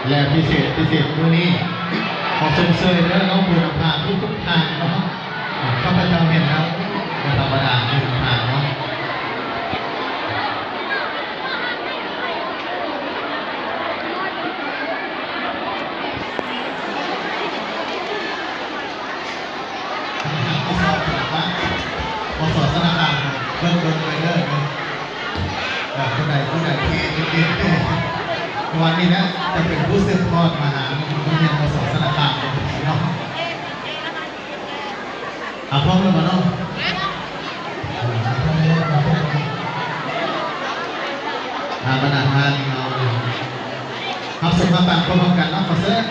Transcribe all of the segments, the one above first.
ແລະ ພິເສດ ພິເສດມື້ນີ້ ຂໍຊົມເຊີຍເດີເນາະ ຜູ້ນຳພາທຸກໆທ່ານເນາະ. ຂ້າພະເຈົ້າເຫັນແລ້ວບໍ່ທຳມະດາ ຜູ້ນຳພາເນາະ. ມສ ສາລະຄາມ ເບິ່ງ ເບິ່ງໄປເດີເນາະ. ເອີ ຜູ້ໃດ ຜູ້ໃດທີ່ເຫັນ ເຫັນ ເພາະວ່ານີ້ແຫຼະຈະເປັນຜູ້ສືບທອດມາຫາໂຮງຮຽນ ມສ ສາລະຄາມເນາະ. ອ່າ ພ້ອມແລ້ວບໍ່ເນາະ? ອ່າ ບັນດາທ່ານເຮົາ ຮັບຊົມຮັບຟັງພ້ອມໆກັນເນາະ ຂໍເຊີນ.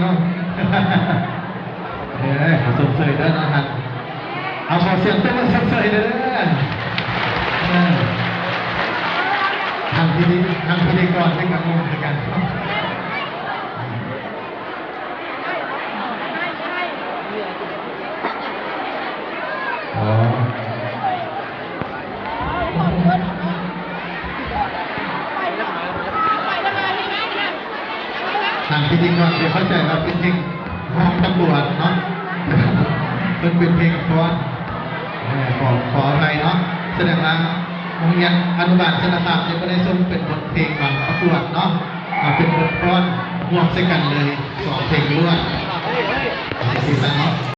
ເນາະ ເອີ ຂໍຊົມເຊີຍເດີເນາະທ່ານ ເອົາ ຂໍສຽງຕົບມືຊົມເຊີຍເດີ ເອີ ທາງພິທີ ທາງພິທີກອນເພິ່ນກໍງົງຄືກັນເນາະ. ອໍ ທາງພິທີກອນຈະເຂົ້າໃຈວ່າເປັນເພງຮ້ອງປະກວດເນາະ ເພິ່ນເປັນເພງຟ້ອນ ເອີ ຂໍ ຂໍອະໄພເນາະ. ສະແດງວ່າໂຮງຮຽນອະນຸບານຊະນະສາມນີ້ບໍ່ໄດ້ສົ່ງເປັນບົດເພງມາປະກວດເນາະ ເອົາເປັນບົດຟ້ອນ ຮວມໃສ່ກັນເລີຍ ສອງເພງລວດ ຈັ່ງຊີ້ຊະເນາະ.